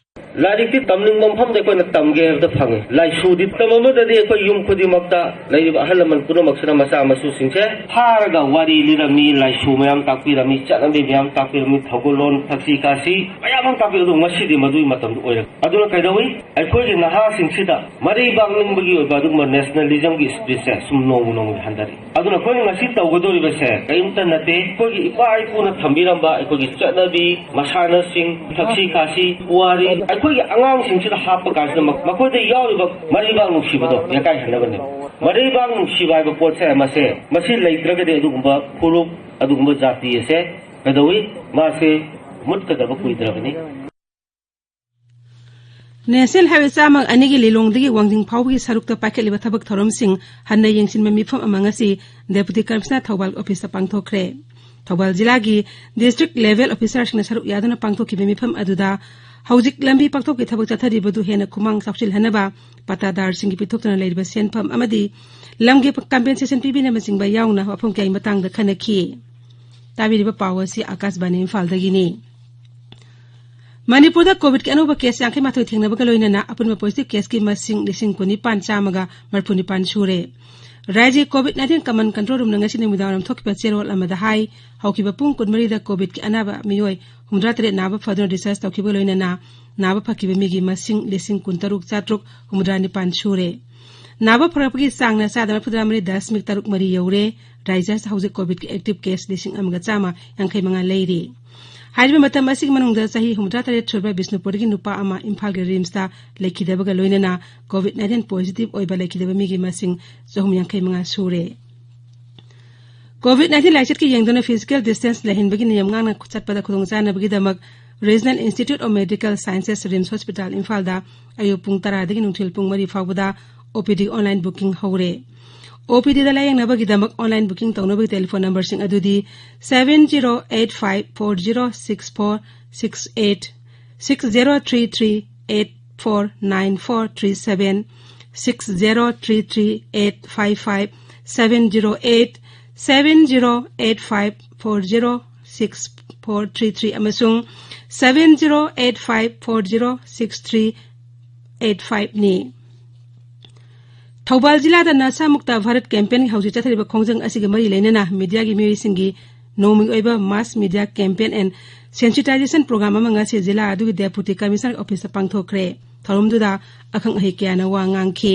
ꯂꯥꯏꯔꯤꯛꯇꯤ ꯇꯝꯅꯤꯡꯕ ꯃꯐꯝꯗ ꯑꯩꯈꯣꯏꯅ ꯇꯝꯒꯦ ꯍꯥꯏꯕꯗ ꯐꯪꯉꯤ꯫ ꯂꯥꯏꯁꯨꯗꯤ ꯇꯝꯃꯝꯕꯗꯗꯤ ꯑꯩꯈꯣꯏ ꯌꯨꯝ ꯈꯨꯗꯤꯡꯃꯛꯇ ꯂꯩꯔꯤꯕ ꯑꯍꯜ ꯂꯃꯟ ꯄꯨꯝꯅꯃꯛꯁꯤꯅ ꯃꯆꯥ ꯃꯁꯨꯁꯤꯡꯁꯦ ꯐꯥꯔꯒ ꯋꯥꯔꯤ ꯂꯤꯔꯝꯃꯤ, ꯂꯥꯏꯁꯨ ꯃꯌꯥꯝ ꯇꯥꯛꯄꯤꯔꯝꯃꯤ, ꯆꯠꯅꯕꯤ ꯃꯌꯥꯝ ꯇꯥꯛꯄꯤꯔꯝꯃꯤ, ꯊꯧꯒꯜꯂꯣꯟ, ꯊꯛꯁꯤ ꯈꯥꯁꯤ ꯃꯌꯥꯝ ꯑꯃ ꯇꯥꯛꯄꯤꯔꯝꯃꯤ꯫ ꯑꯗꯨ ꯉꯁꯤꯗꯤ ꯃꯗꯨꯒꯤ ꯃꯇꯝꯗꯨ ꯑꯣꯏꯔꯦ꯫ ꯑꯗꯨꯅ ꯀꯩꯗꯧꯏ? ꯑꯩꯈꯣꯏꯒꯤ ꯅꯍꯥꯁꯤꯡꯁꯤꯗ ꯃꯔꯩꯕꯥꯛ ꯅꯤꯡꯕꯒꯤ ꯑꯣꯏꯕ ꯑꯗꯨꯒꯨꯝꯕ ꯅꯦꯁꯅꯦꯂꯤꯖꯝꯒꯤ ꯁ꯭ꯄꯤꯔꯤꯠꯁꯦ ꯁꯨꯝ ꯅꯣꯡꯃ ꯅꯣꯡꯃꯒꯤ ꯍꯟꯊꯔꯛꯏ꯫ ꯑꯗꯨꯅ ꯑꯩꯈꯣꯏꯅ ꯉꯁꯤ ꯇꯧꯒꯗꯧꯔꯤꯕꯁꯦ ꯀꯔꯤꯝꯇ ꯅꯠꯇꯦ, ꯑꯩꯈꯣꯏꯒꯤ ꯏꯄꯥ ꯏꯄꯨꯅ ꯊꯝꯕꯤꯔꯝꯕ ꯑꯩꯈꯣꯏꯒꯤ ꯆꯠꯅꯕꯤ, ꯃꯁꯥꯟꯅꯁꯤꯡ, ꯊꯛꯁꯤ ꯈꯥꯁꯤ, ꯄꯨꯋꯥꯔꯤ, ꯑꯩꯈꯣꯏꯒꯤ ꯑꯉꯥꯡꯁꯤꯡꯁꯤꯗ ꯍꯥꯞꯄ ꯀꯥꯟꯁꯤꯗ ꯃ-, ꯃꯈꯣꯏꯗ ꯌꯥꯎꯔꯤꯕ ꯃꯔꯩꯕꯥꯛ ꯅꯨꯡꯁꯤꯕꯗꯣ ꯂꯩꯀꯥꯏ ꯍꯟꯅꯕꯅꯤ꯫ ꯃꯔꯩꯕꯥꯛ ꯅꯨꯡꯁꯤꯕ ꯍꯥꯏꯕ ꯄꯣꯠꯁꯦ ꯃꯁꯦ, ꯃꯁꯤ ꯂꯩꯇ꯭ꯔꯒꯗꯤ ꯑꯗꯨꯒꯨꯝꯕ ꯐꯨꯔꯨꯞ, ꯑꯗꯨꯒꯨꯝꯕ ꯖꯥꯇꯤ ꯑꯁꯦ ꯀꯩꯗꯧꯏ? ꯃꯥꯁꯦ ꯃꯨꯠꯀꯗꯕ ꯀꯨꯏꯗ꯭ꯔꯕꯅꯤ꯫ ꯅꯦꯁꯅꯦꯜ ꯍꯥꯏꯋꯦ ꯆꯥꯝꯃ ꯑꯅꯤꯒꯤ ꯂꯤꯂꯣꯡꯗꯒꯤ ꯋꯥꯡꯖꯤꯡ ꯐꯥꯎꯕꯒꯤ ꯁꯔꯨꯛꯇ ꯄꯥꯏꯈꯠꯂꯤꯕ ꯊꯕꯛ ꯊꯧꯔꯝꯁꯤꯡ ꯍꯟꯅ ꯌꯦꯡꯁꯤꯟꯕ ꯃꯤꯐꯝ ꯑꯃ ꯉꯁꯤ ꯗꯦꯄꯨꯇꯤ ꯀꯃꯤꯁꯅꯔ ꯊꯧꯕꯥꯜ ꯑꯣꯐꯤꯁꯇ ꯄꯥꯡꯊꯣꯛꯈ꯭ꯔꯦ꯫ ꯊꯧꯕꯥꯜ ꯖꯤꯂꯥꯒꯤ ꯗꯤꯁꯇ꯭ꯔꯤꯛ ꯂꯦꯚꯦꯜ ꯑꯣꯐꯤꯁꯥꯔꯁꯤꯡꯅ ꯁꯔꯨꯛ ꯌꯥꯗꯨꯅ ꯄꯥꯡꯊꯣꯛꯈꯤꯕ ꯃꯤꯐꯝ ꯑꯗꯨꯗ ꯍꯧꯖꯤꯛ ꯂꯝꯕꯤ ꯄꯥꯛꯊꯣꯛꯀꯤ ꯊꯕꯛ ꯆꯠꯊꯔꯤꯕꯗꯨ ꯍꯦꯟꯅ ꯈꯨꯃꯥꯡ ꯆꯥꯎꯁꯤꯜꯍꯟꯅꯕ ꯄꯥꯇꯥꯗꯥꯔꯁꯤꯡꯒꯤ ꯄꯤꯊꯣꯛꯇꯨꯅ ꯂꯩꯔꯤꯕ ꯁꯦꯟꯐꯝ ꯑꯃꯗꯤ ꯂꯝꯒꯤ ꯀꯝꯄꯦꯟꯁꯦꯁꯟ ꯄꯤꯕꯤꯅꯕꯆꯤꯡꯕ ꯌꯥꯎꯅ ꯋꯥꯐꯝ ꯀꯌꯥꯒꯤ ꯃꯇꯥꯡꯗ ꯈꯟꯅꯈꯤ꯫ ꯇꯥꯕꯤꯔꯤꯕ ꯄꯥꯎ ꯑꯁꯤ ꯑꯥꯀꯥꯁꯕꯥꯅꯤ ꯏꯝꯐꯥꯜꯗꯒꯤꯅꯤ꯫ ꯃꯅꯤꯄꯨꯔꯗ ꯀꯣꯚꯤꯗꯀꯤ ꯑꯅꯧꯕ ꯀꯦꯁ ꯌꯥꯡꯈꯩ ꯃꯥꯊꯣꯏ ꯊꯦꯡꯅꯕꯒ ꯂꯣꯏꯅꯅ ꯑꯄꯨꯟꯕ ꯄꯣꯖꯤꯇꯤꯚ ꯀꯦꯁꯀꯤ ꯃꯁꯤꯡ ꯂꯤꯁꯤꯡ ꯀꯨꯟꯅꯤꯄꯥꯟ ꯆꯥꯝꯃꯒ ꯃꯔꯤꯐꯨ ꯅꯤꯄꯥꯟ ꯁꯨꯔꯦ꯫ ꯔꯥꯖ꯭ꯌꯒꯤ ꯀꯣꯚꯤꯗ ꯅꯥꯏꯟꯇꯤꯟ ꯀꯃꯟ ꯀꯟꯇ꯭ꯔꯣꯜ ꯔꯨꯝꯅ ꯉꯁꯤ ꯅꯨꯃꯤꯗꯥꯡꯋꯥꯏꯔꯝ ꯊꯣꯛꯈꯤꯕ ꯆꯦꯔꯣꯜ ꯑꯃꯗ ꯍꯥꯏ, ꯍꯧꯈꯤꯕ ꯄꯨꯡ ꯀꯨꯟꯃꯔꯤꯗ ꯀꯣꯚꯤꯗꯀꯤ ꯑꯅꯥꯕ ꯃꯤꯑꯣꯏ ꯍꯨꯝꯐꯨꯇꯔꯥ ꯇꯔꯦꯠ ꯅꯥꯕ ꯐꯗꯨꯅ ꯗꯤꯁꯆꯥꯔꯖ ꯇꯧꯈꯤꯕꯒ ꯂꯣꯏꯅꯅ ꯅꯥꯕ ꯐꯈꯤꯕ ꯃꯤꯒꯤ ꯃꯁꯤꯡ ꯂꯤꯁꯤꯡ ꯀꯨꯟꯇꯔꯨꯛ ꯆꯥꯇ꯭ꯔꯨꯛ ꯍꯨꯝꯐꯨꯇꯔꯥ ꯅꯤꯄꯥꯟ ꯁꯨꯔꯦ꯫ ꯅꯥꯕ ꯐꯔꯛꯄꯒꯤ ꯆꯥꯡꯅ ꯆꯥꯗ ꯃꯔꯤꯐꯨꯇꯔꯥ ꯃꯔꯤ ꯗꯁꯃꯤꯛ ꯇꯔꯨꯛ ꯃꯔꯤ ꯌꯧꯔꯦ꯫ ꯔꯥꯖ꯭ꯌ ꯑꯁꯤꯗ ꯍꯧꯖꯤꯛ ꯀꯣꯚꯤꯗꯀꯤ ꯑꯦꯛꯇꯤꯚ ꯀꯦꯁ ꯂꯤꯁꯤꯡ ꯑꯃꯒ ꯆꯥꯝꯃ ꯌꯥꯡꯈꯩ ꯃꯉꯥ ꯂꯩꯔꯤ꯫ ꯍꯥꯏꯔꯤꯕ ꯃꯇꯝ ꯑꯁꯤꯒꯤ ꯃꯅꯨꯡꯗ ꯆꯍꯤ ꯍꯨꯝꯐꯨꯇꯔꯥ ꯇꯔꯦꯠ ꯁꯨꯔꯕ ꯕꯤꯁꯅꯨꯄꯨꯔꯗꯒꯤ ꯅꯨꯄꯥ ꯑꯃ ꯏꯝꯐꯥꯜꯒꯤ ꯔꯤꯝꯁꯇ ꯂꯩꯈꯤꯗꯕꯒ ꯂꯣꯏꯅꯅ ꯀꯣꯚꯤꯗ ꯅꯥꯏꯟꯇꯤꯟ ꯄꯣꯖꯤꯇꯤꯚ ꯑꯣꯏꯕ ꯂꯩꯈꯤꯗꯕ ꯃꯤꯒꯤ ꯃꯁꯤꯡ ꯆꯍꯨꯝ ꯌꯥꯡꯈꯩ ꯃꯉꯥ ꯁꯨꯔꯦ꯫ ꯀꯣꯚꯤꯗ ꯅꯥꯏꯟꯇꯤꯟ ꯂꯥꯏꯆꯠꯀꯤ ꯌꯦꯡꯗꯨꯅ ꯐꯤꯖꯤꯀꯦꯜ ꯗꯤꯁꯇꯦꯟꯁ ꯂꯩꯍꯟꯕꯒꯤ ꯅꯤꯌꯝ ꯉꯥꯛꯅ ꯆꯠꯄꯗ ꯈꯨꯗꯣꯡꯆꯥꯅꯕꯒꯤꯗꯃꯛ regional institute of medical sciences RIMS hospital ꯏꯝꯐꯥꯜꯗ ꯑꯌꯨꯛ ꯄꯨꯡ ꯇꯔꯥꯗꯒꯤ ꯅꯨꯡꯊꯤꯜ ꯄꯨꯡ ꯃꯔꯤ ꯐꯥꯎꯕꯗ ꯑꯣꯄꯤꯗꯤ ꯑꯣꯟꯂꯥꯏꯟ ꯕꯨꯀꯤꯡ ꯍꯧꯔꯦ꯫ ꯑꯣꯄꯤꯗꯤꯗ ꯂꯥꯌꯦꯡꯅꯕꯒꯤꯗꯃꯛ ꯑꯣꯟꯂꯥꯏꯟ ꯕꯨꯀꯤꯡ ꯇꯧꯅꯕꯒꯤ ꯇꯦꯂꯤꯐꯣꯟ ꯅꯝꯕꯔꯁꯤꯡ ꯑꯗꯨꯗꯤ seven zero eight five four zero six four six eight, six zero three three eight four nine four three seven, six zero three three eight five five seven zero eight, seven zero eight five four zero six four three three ꯑꯃꯁꯨꯡ seven zero eight five four zero six three eight five ꯅꯤ꯫ ꯊꯧꯕꯥꯜ ꯖꯤꯂꯥꯗ ꯅꯁꯥ ꯃꯨꯛꯇ ꯚꯥꯔꯠ ꯀꯦꯝꯄꯦꯟꯒꯤ ꯍꯧꯖꯤꯛ ꯆꯠꯊꯔꯤꯕ ꯈꯣꯡꯖꯪ ꯑꯁꯤꯒꯤ ꯃꯔꯤ ꯂꯩꯅꯅ ꯃꯤꯗꯤꯌꯥꯒꯤ ꯃꯤꯑꯣꯏꯁꯤꯡꯒꯤ ꯅꯣꯡꯃꯒꯤ ꯑꯣꯏꯕ mass media campaign and sensitization program ꯑꯃ ꯉꯁꯤ ꯖꯤꯂꯥ ꯑꯗꯨꯒꯤ ꯗꯦꯄꯨꯇꯤ ꯀꯃꯤꯁꯅꯔ ꯑꯣꯐꯤꯁꯇ ꯄꯥꯡꯊꯣꯛꯈ꯭ꯔꯦ꯫ ꯊꯧꯔꯝꯗꯨꯗ ꯑꯈꯪ ꯑꯍꯩ ꯀꯌꯥꯅ ꯋꯥ ꯉꯥꯡꯈꯤ꯫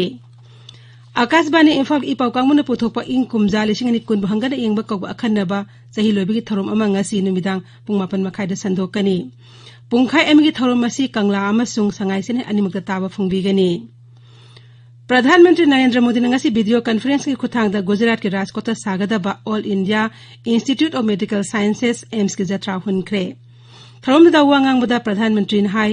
ꯑꯥꯀꯥꯁꯕꯥꯅꯤ ꯏꯝꯐꯥꯜꯒꯤ ꯏ ꯄꯥꯎ ꯀꯥꯡꯕꯨꯅ ꯄꯨꯊꯣꯛꯄ ꯏꯪ ꯀꯨꯝꯖꯥ ꯂꯤꯁꯤꯡ ꯑꯅꯤ ꯀꯨꯟꯕꯨ ꯍꯪꯒꯠꯅ ꯌꯦꯡꯕ ꯀꯧꯕ ꯑꯈꯟꯅꯕ ꯆꯍꯤ ꯂꯣꯏꯕꯒꯤ ꯊꯧꯔꯝ ꯑꯃ ꯉꯁꯤ ꯅꯨꯃꯤꯗꯥꯡ ꯄꯨꯡ ꯃꯥꯄꯟ ꯃꯈꯥꯏꯗ ꯁꯟꯗꯣꯛꯀꯅꯤ꯫ ꯄꯨꯡꯈꯥꯏ ꯑꯃꯒꯤ ꯊꯧꯔꯝ ꯑꯁꯤ ꯀꯪꯂꯥ ꯑꯃꯁꯨꯡ ꯁꯉꯥꯏ ꯁꯦꯟꯍꯦꯟ ꯑꯅꯤꯃꯛꯇ ꯇꯥꯕ ꯐꯣꯡꯕꯤꯒꯅꯤ꯫ ꯄ꯭ꯔꯙꯥꯟ ꯃꯟꯇ꯭ꯔꯤ ꯅꯔꯦꯟꯗ꯭ꯔ ꯃꯣꯗꯤꯅ ꯉꯁꯤ ꯚꯤꯗꯤꯑꯣ ꯀꯟꯐꯔꯦꯟꯁꯀꯤ ꯈꯨꯠꯊꯥꯡꯗ ꯒꯨꯖꯔꯥꯠꯀꯤ ꯔꯥꯖꯀꯣꯠꯇ ꯁꯥꯒꯗꯕ All India Institute of Medical Sciences, ꯑꯦꯝꯁꯀꯤ ꯖꯇ꯭ꯔꯥ ꯍꯨꯟꯈ꯭ꯔꯦ꯫ ꯊꯧꯔꯝꯗꯨꯗ ꯋꯥ ꯉꯥꯡꯕꯗ ꯄ꯭ꯔꯙꯥꯟ ꯃꯟꯇ꯭ꯔꯤꯅ ꯍꯥꯏ,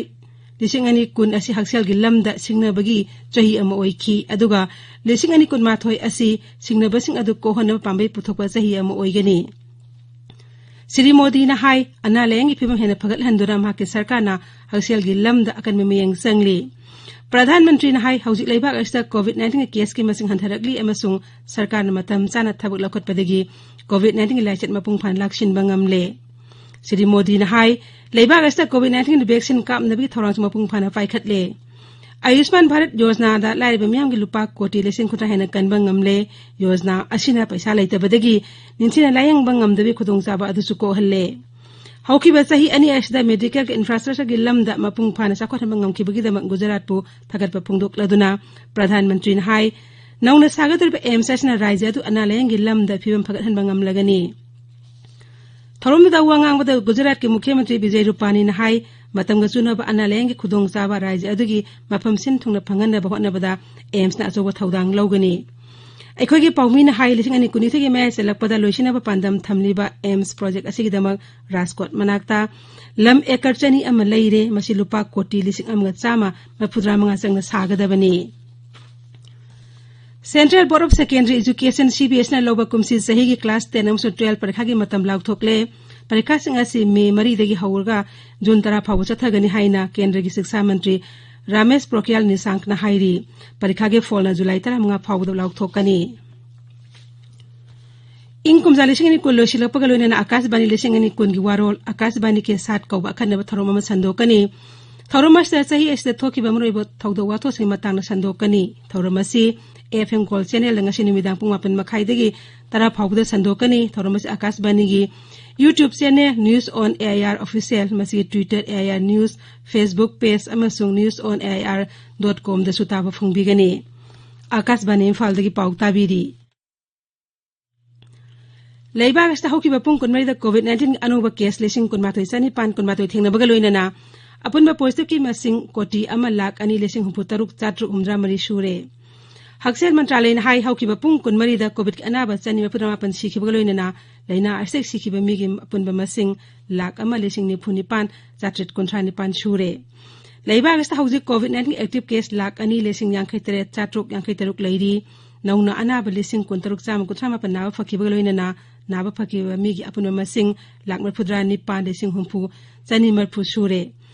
ꯂꯤꯁꯤꯡ ꯑꯅꯤ ꯀꯨꯟ ꯑꯁꯤ ꯍꯛꯁꯦꯜꯒꯤ ꯂꯝꯗ ꯁꯤꯡꯅꯕꯒꯤ ꯆꯍꯤ ꯑꯃ ꯑꯣꯏꯈꯤ, ꯑꯗꯨꯒ ꯂꯤꯁꯤꯡ ꯑꯅꯤ ꯀꯨꯟꯃꯥꯊꯣꯏ ꯑꯁꯤ ꯁꯤꯡꯅꯕꯁꯤꯡ ꯑꯗꯨ ꯀꯣꯛꯍꯟꯅꯕ ꯄꯥꯝꯕꯩ ꯄꯨꯊꯣꯛꯄ ꯆꯍꯤ ꯑꯃ ꯑꯣꯏꯒꯅꯤ꯫ ꯁ꯭ꯔꯤ ꯃꯣꯗꯤꯅ ꯍꯥꯏ, ꯑꯅꯥ ꯂꯥꯌꯦꯡꯒꯤ ꯐꯤꯕꯝ ꯍꯦꯟꯅ ꯐꯒꯠꯍꯟꯗꯨꯅ ꯃꯍꯥꯛꯀꯤ ꯁꯔꯀꯥꯔꯅ ꯍꯛꯁꯦꯜꯒꯤ ꯂꯝꯗ ꯑꯀꯟꯕ ꯃꯤꯠꯌꯦꯡ ꯆꯪꯂꯤ꯫ ꯄ꯭ꯔꯙꯥꯟ ꯃꯟꯇ꯭ꯔꯤꯅ ꯍꯥꯏ, ꯍꯧꯖꯤꯛ ꯂꯩꯕꯥꯛ ꯑꯁꯤꯗ ꯀꯣꯚꯤꯗ ꯅꯥꯏꯟꯇꯤꯟꯒꯤ ꯀꯦꯁꯀꯤ ꯃꯁꯤꯡ ꯍꯟꯊꯔꯛꯂꯤ ꯑꯃꯁꯨꯡ ꯁꯔꯀꯥꯔꯅ ꯃꯇꯝ ꯆꯥꯅ ꯊꯕꯛ ꯂꯧꯈꯠꯄꯗꯒꯤ ꯀꯣꯚꯤꯗ ꯅꯥꯏꯟꯇꯤꯟꯒꯤ ꯂꯥꯏꯆꯠ ꯃꯄꯨꯡ ꯐꯥꯅ ꯂꯥꯛꯁꯤꯟꯕ ꯉꯝꯂꯦ꯫ ꯁ꯭ꯔꯤ ꯃꯣꯗꯤꯅ ꯍꯥꯏ, ꯂꯩꯕꯥꯛ ꯑꯁꯤꯗ COVID nineteen vaccine ꯀꯥꯞꯅꯕꯒꯤ ꯊꯧꯔꯥꯡꯁꯨ ꯃꯄꯨꯡ ꯐꯥꯅ ꯄꯥꯏꯈꯠꯂꯦ꯫ ꯑꯌꯨꯁꯃꯥꯟ ꯚꯥꯔꯠ ꯌꯣꯖꯅꯥꯗ ꯂꯥꯏꯔꯕ ꯃꯤꯌꯥꯝꯒꯤ ꯂꯨꯄꯥ ꯀꯣꯇꯤ ꯂꯤꯁꯤꯡ ꯀꯨꯟꯊ꯭ꯔꯥ ꯍꯦꯟꯅ ꯀꯟꯕ ꯉꯝꯂꯦ꯫ ꯌꯣꯖꯅꯥ ꯑꯁꯤꯅ ꯄꯩꯁꯥ ꯂꯩꯇꯕꯗꯒꯤ ꯅꯤꯡꯊꯤꯅ ꯂꯥꯌꯦꯡꯕ ꯉꯝꯗꯕꯒꯤ ꯈꯨꯗꯣꯡꯆꯥꯕ ꯑꯗꯨꯁꯨ ꯀꯣꯛꯍꯜꯂꯦ꯫ ꯍꯧꯈꯤꯕ ꯆꯍꯤ ꯑꯅꯤ ꯑꯁꯤꯗ medical infrastructure ꯒꯤ ꯂꯝꯗ ꯃꯄꯨꯡ ꯐꯥꯅ ꯆꯥꯎꯈꯠꯍꯟꯕ ꯉꯝꯈꯤꯕꯒꯤꯗꯃꯛ ꯒꯨꯖꯔꯥꯠꯄꯨ ꯊꯥꯒꯠꯄ ꯐꯣꯡꯗꯣꯛꯂꯗꯨꯅ ꯄ꯭ꯔꯙꯥꯟ ꯃꯟꯇ꯭ꯔꯤꯅ ꯍꯥꯏ, ꯅꯧꯅ ꯁꯥꯒꯗꯧꯔꯤꯕ AIIMS ꯑꯁꯤꯅ ꯔꯥꯖ꯭ꯌ ꯑꯗꯨ ꯑꯅꯥ ꯂꯥꯌꯦꯡꯒꯤ ꯂꯝꯗ ꯐꯤꯕꯝ ꯐꯒꯠꯍꯟꯕ ꯉꯝꯂꯒꯅꯤ꯫ ꯊꯧꯔꯝꯗꯨꯗ ꯋꯥ ꯉꯥꯡꯕꯗ ꯒꯨꯖꯔꯥꯠꯀꯤ ꯃꯨꯈ꯭ꯌ ꯃꯟꯇ꯭ꯔꯤ ꯕꯤꯖꯦ ꯔꯨꯄꯥꯅꯤꯅ ꯍꯥꯏ, ꯃꯇꯝꯒ ꯆꯨꯅꯕ ꯑꯅꯥ ꯂꯥꯌꯦꯡꯒꯤ ꯈꯨꯗꯣꯡꯆꯥꯕ ꯔꯥꯖ꯭ꯌ ꯑꯗꯨꯒꯤ ꯃꯐꯝ ꯁꯤꯟ ꯊꯨꯡꯅ ꯐꯪꯍꯟꯅꯕ ꯍꯣꯠꯅꯕꯗ AIIMS ꯅ ꯑꯆꯧꯕ ꯊꯧꯗꯥꯡ ꯂꯧꯒꯅꯤ꯫ ꯑꯩꯈꯣꯏꯒꯤ ꯄꯥꯎꯃꯤꯅ ꯍꯥꯏ, ꯂꯤꯁꯤꯡ ꯑꯅꯤ ꯀꯨꯟꯅꯤꯊꯣꯏꯒꯤ ꯃꯌꯥꯏ ꯆꯜꯂꯛꯄꯗ ꯂꯣꯏꯁꯤꯟꯅꯕ ꯄꯥꯟꯗꯝ ꯊꯝꯂꯤꯕ AIIMS project ꯑꯁꯤꯒꯤꯗꯃꯛ ꯔꯥꯖꯀꯣꯠ ꯃꯅꯥꯛꯇ ꯂꯝ acre ꯆꯅꯤ ꯑꯃ ꯂꯩꯔꯦ꯫ ꯃꯁꯤ ꯂꯨꯄꯥ ꯀꯣꯇꯤ ꯂꯤꯁꯤꯡ ꯑꯃꯒ ꯆꯥꯝꯃ ꯃꯔꯤꯐꯨꯇꯔꯥ ꯃꯉꯥ ꯆꯪꯅ ꯁꯥꯒꯗꯕꯅꯤ꯫ Central Board of Secondary Education, CBSE ꯅ ꯂꯧꯕ ꯀꯨꯝꯁꯤ ꯆꯍꯤꯒꯤ class ten ꯑꯃꯁꯨꯡ twelve ꯄꯔꯤꯈꯥꯒꯤ ꯃꯇꯝ ꯂꯥꯎꯊꯣꯛꯂꯦ꯫ ꯄꯔꯤꯈꯥꯁꯤꯡ ꯑꯁꯤ ꯃꯦ ꯃꯔꯤꯗꯒꯤ ꯍꯧꯔꯒ ꯖꯨꯟ ꯇꯔꯥ ꯐꯥꯎꯕ ꯆꯠꯊꯒꯅꯤ ꯍꯥꯏꯅ ꯀꯦꯟꯗ꯭ꯔꯒꯤ ꯁꯤꯛꯁꯥ ꯃꯟꯇ꯭ꯔꯤ ꯔꯥꯃꯦꯁ ꯄꯣꯈ꯭ꯔꯤꯌꯥꯜ ꯅꯤꯁꯥꯡꯛꯅ ꯍꯥꯏꯔꯤ꯫ ꯄꯔꯤꯈꯥꯒꯤ ꯐꯣꯜꯅ ꯖꯨꯂꯥꯏ ꯇꯔꯥꯃꯉꯥ ꯐꯥꯎꯕꯗ ꯂꯥꯎꯊꯣꯛꯀꯅꯤ꯫ ꯏꯪ ꯀꯨꯝꯖꯥ ꯂꯤꯁꯤꯡ ꯑꯅꯤ ꯀꯨꯟ ꯂꯣꯏꯁꯤꯜꯂꯛꯄꯒ ꯂꯣꯏꯅꯅ ꯑꯀꯥꯁꯕꯥꯅꯤ ꯂꯤꯁꯤꯡ ꯑꯅꯤ ꯀꯨꯟꯒꯤ ꯋꯥꯔꯣꯜ ꯑꯀꯥꯁꯕꯥꯅꯤ ꯀꯦ ꯁꯥꯠ ꯀꯧꯕ ꯑꯈꯟꯅꯕ ꯊꯧꯔꯝ ꯑꯃ ꯁꯟꯗꯣꯛꯀꯅꯤ꯫ ꯊꯧꯔꯝ ꯑꯁꯤꯗ ꯆꯍꯤ ꯑꯁꯤꯗ ꯊꯣꯛꯈꯤꯕ ꯃꯔꯨꯑꯣꯏꯕ ꯊꯧꯗꯣꯛ ꯋꯥꯊꯣꯛꯁꯤꯡꯒꯤ ꯃꯇꯥꯡꯗ ꯁꯟꯗꯣꯛꯀꯅꯤ꯫ ꯊꯧꯔꯝ ꯑꯁꯤ FM Gold channel ꯗ ꯉꯁꯤ ꯅꯨꯃꯤꯗꯥꯡ ꯄꯨꯡ ꯃꯥꯄꯟ ꯃꯈꯥꯏꯗꯒꯤ ꯇꯔꯥ ꯐꯥꯎꯕꯗ ꯁꯟꯗꯣꯛꯀꯅꯤ꯫ ꯊꯧꯔꯝ ꯑꯁꯤ ꯑꯀꯥꯁꯕꯥꯅꯤꯒꯤ YouTube channel News on AIR Official, ꯃꯁꯤꯒꯤ Twitter AIR News, Facebook page ꯑꯃꯁꯨꯡ news on AIR dot com ꯗꯁꯨ ꯇꯥꯕ ꯐꯣꯡꯕꯤꯒꯅꯤ꯫ ꯑꯀꯥꯁꯕꯥꯅꯤ ꯏꯝꯐꯥꯜꯗꯒꯤ ꯄꯥꯎ ꯇꯥꯕꯤꯔꯤ꯫ ꯂꯩꯕꯥꯛ ꯑꯁꯤꯗ ꯍꯧꯈꯤꯕ ꯄꯨꯡ ꯀꯨꯟꯃꯔꯤꯗ COVID nineteen ꯑꯅꯧꯕ case ꯂꯤꯁꯤꯡ ꯀꯨꯟꯃꯥꯊꯣꯏ ꯆꯅꯤꯄꯥꯟ ꯀꯨꯟꯃꯥꯊꯣꯏ ꯊꯦꯡꯅꯕꯒ ꯂꯣꯏꯅꯅ ꯑꯄꯨꯟꯕ positive ꯀꯤ ꯃꯁꯤꯡ ꯀꯣꯇꯤ ꯑꯃ ꯂꯥꯈ ꯑꯅꯤ ꯂꯤꯁꯤꯡ ꯍꯨꯝꯐꯨ ꯇꯔꯨꯛ ꯆꯥꯇ꯭ꯔꯨꯛ ꯍꯨꯝꯗ꯭ꯔꯥ ꯃꯔꯤ ꯁꯨꯔꯦ꯫ ꯍꯛꯁꯦꯜ ꯃꯟꯇ꯭ꯔꯥꯂꯌꯅ ꯍꯥꯏ, ꯍꯧꯈꯤꯕ ꯄꯨꯡ ꯀꯨꯟꯃꯔꯤꯗ COVID ꯀꯤ ꯑꯅꯥꯕ ꯆꯅꯤ ꯃꯔꯤꯐꯨꯇꯔꯥ ꯃꯥꯄꯟ ꯁꯤꯈꯤꯕꯒ ꯂꯣꯏꯅꯅ ꯂꯥꯏꯅꯥ ꯑꯁꯤꯗꯒꯤ ꯁꯤꯈꯤꯕ ꯃꯤꯒꯤ ꯑꯄꯨꯟꯕ ꯃꯁꯤꯡ ꯂꯥꯈ ꯑꯃ ꯂꯤꯁꯤꯡ ꯅꯤꯐꯨ ꯅꯤꯄꯥꯟ ꯆꯥꯇ꯭ꯔꯦꯠ ꯀꯨꯟꯊ꯭ꯔꯥ ꯅꯤꯄꯥꯟ ꯁꯨꯔꯦ꯫ ꯂꯩꯕꯥꯛ ꯑꯁꯤꯗ ꯍꯧꯖꯤꯛ COVID nineteen active case lakh ꯑꯅꯤ ꯂꯤꯁꯤꯡ ꯌꯥꯡꯈꯩ ꯇꯔꯦꯠ ꯆꯥꯇ꯭ꯔꯨꯛ ꯌꯥꯡꯈꯩ ꯇꯔꯨꯛ ꯂꯩꯔꯤ꯫ ꯅꯧꯅ ꯑꯅꯥꯕ ꯂꯤꯁꯤꯡ ꯀꯨꯟꯇꯔꯨꯛ ꯆꯥꯝꯃ ꯀꯨꯟꯊ꯭ꯔꯥ ꯃꯥꯄꯟ ꯅꯥꯕ ꯐꯈꯤꯕꯒ ꯂꯣꯏꯅꯅ ꯅꯥꯕ ꯐꯈꯤꯕ ꯃꯤꯒꯤ ꯑꯄꯨꯟꯕ ꯃꯁꯤꯡ ꯂꯥꯈ ꯃꯔꯤꯐꯨꯇꯔꯥ ꯅꯤꯄꯥꯟ ꯂꯤꯁꯤꯡ ꯍꯨꯝꯐꯨ ꯆꯅꯤ ꯃꯔꯤꯐꯨ ꯁꯨꯔꯦ꯫